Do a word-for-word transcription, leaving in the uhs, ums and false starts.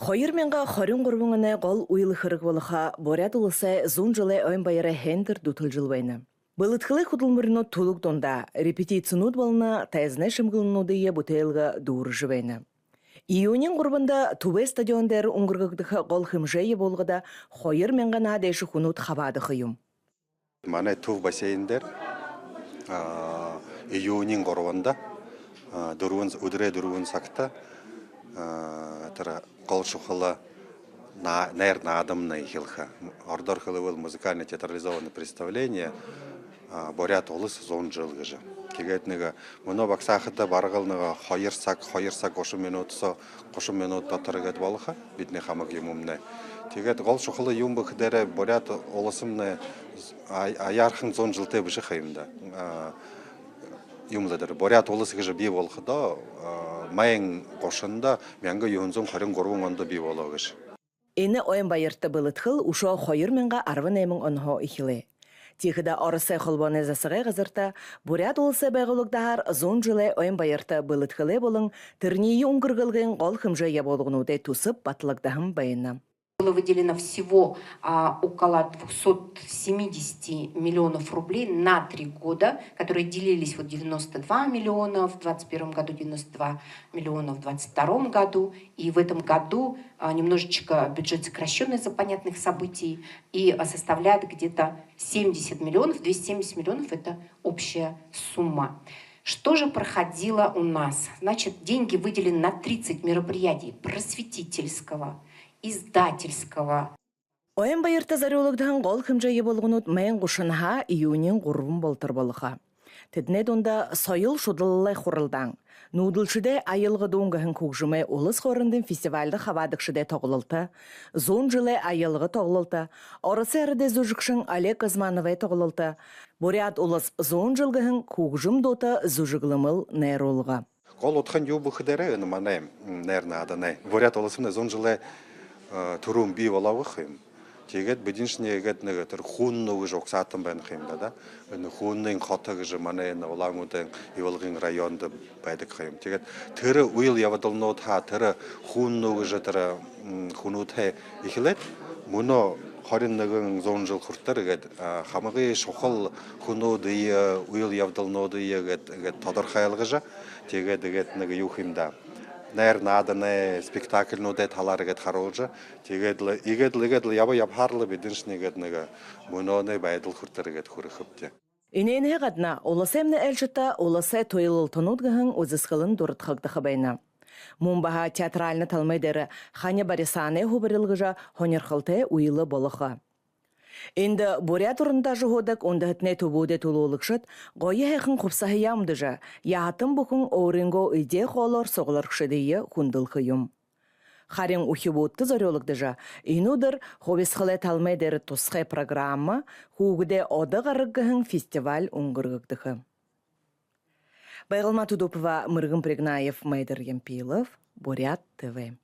Хоёр мянга хорин гурбан оной гол үйлэ хэрэг болохо Буряад Уласай зуун жэлэй ойн баярай хентэр дүтэлжэл байна. Бэлэдхэлэй хүдэлмэринүүд түлэг дундаа, репетицинүүд болоно, тайзанай шэмгэлнүүдые бүтээлгэ дүүрэжэ байна. Июниин гурбанда Түбэй стадион дээрэ үнгэргэгдэхэ гол хэмжээ ябуулгада хоёр мянганһаа дээшэ хүнүүд хабаадаха юм. Манай Түб бассейн дээрэ, а, июниин гурбанда, а, дүрбэн, үдэрэй дүрбэн сагта, а, тэрэ гол шухала на-, найр наадамнай эхилхэ. Ородоор хэлэбэл музыкально-театрализованное представление, а, «Буряад Улас зуун жэл» гэжэ. Тиигээд нэгэ мүнөө багсаахада бараг лэ нэгэ хоёр саг, хоёр саг гушан минут соо, гушан минут дотор гээд болохо бидэнэй хамаг юумэмнай. Тиигээд гол шухала юум бэ гэхэдэ, Буряад Уласымнай а-, аяархан зуун жэлтэй бэшэ ха юм даа. А, юум лэ даа, Буряад Улас гэжэ бии болоходоо, а, майн гушанда, мянга юһэн зуун хорин гурбан ондо бии болоо гээшэ. Энэ ойн баярта бэлэдхэл үшөө хоёр мянга арбан найман онһоо эхилээ. Тиихэдэ Оросой Холбооной засагай газарта Буряад Уласай байгуулагдаһаар зуун жэлэй ойн баярта бэлэдхэлэй болон тэрэниие үнгэргэлгын гол хэмжээ ябуулгануудай түсэб баталагдаһан байна. Было выделено всего, а, около двухсот семидесяти миллионов рублей на три года, которые делились вот девяносто два миллиона в двадцать первом году, девяносто два миллиона в двадцать втором году. И в этом году, а, немножечко бюджет сокращён из-за понятных событий и, а, составляет где-то семьдесят миллионов, двести семьдесят миллионов — это общая сумма. Что же проходило у нас? Значит, деньги выделены на тридцать мероприятий просветительского, издательского. Ойн баярта зорюулагдаһан гол хэмжээ ябуулганууд майн гушанһаа июниин гурбан болотор болохо. Тэдэнэй дунда соёл шудалалай хуралдаан, нүүдэлшэдэй аялга дуун гэһэн хүгжэмэй улас хоорондын фестивальда хабаадагшадай тоглолто, зуун жэлэй аялга тоглолто, Оросой арадай зүжэгшэн Олег Газмановай тоглолто, «Буряад Улас зуун жэл» гэһэн хүгжэм дуута зүжэглэмэл найруулга. Гол удхань юу бэ гэхэдэ, энэ манай, м, найр нааданай «Буряад Уласымнай зуун жэлэй», э, түрүүн бии болоо ха юм. Тиигээд бидэншни иигээд нэгэ тэрэ Хүннү гэжэ угсаатан байна ха юм даа, да. Энэ Хүннын хото гэжэ манай энэ Улаан-Үдын Ивалгын районда байдаг ха юм. Тиигээд тэрэ үйлэ ябадалнуудһаа, тэрэ Хүннү гэжэ тэрэ, м, хүнүүдһээ эхилээд, мүнөө хорин нэгэн зуун жэл хүрэтэр гээд, а, хамагай шухала хүнүүдые, үйлэ ябадалнуудые гээд, гээд тодорхойлгожо, тиигээд, иигээд нэгэ юу ха юм даа, найр нааданай, спектакльнуудай талаар гээд харуулжа, тиигээд лэ, иигээд лэ, иигээд лэ ябаа ябахаар лэ бидэншни иигээд нэгэ мүнөөнэй байдал хүрэтэр гээд хүрэхэбди. Энээнһээ гадна Уласаймнай айлшадта «Уласай туйлалтанууд» гэһэн үзэсхэлэн дурадхагдаха байна. Мүн баһа театральна талмай дээрэ хани барисаанай хубарилгажа, һонирхолтой үйлэ болохо. Эндэ буряад уран дажаһуудаг үндэһэтэнэй түбүүдэй түлөөлэгшэд гоё һайхан хубсаһаяа үмдэжэ, яһатан бүхэн өөрынгөө эдеэ хоолоор сугларагшадые хүндэлхэ юм. Харин үхибүүдтэ зорюулагдажа, энэ үдэр хубисхалай талмай дээрэ тусхай программа, «Хүүгэдэй одо гараг» гэһэн фестиваль үнгэргэгдэхэ. Байгалма Тудупова, Мэргэн Пригнаев, Майдар Ямпилов, Буряад ТВ.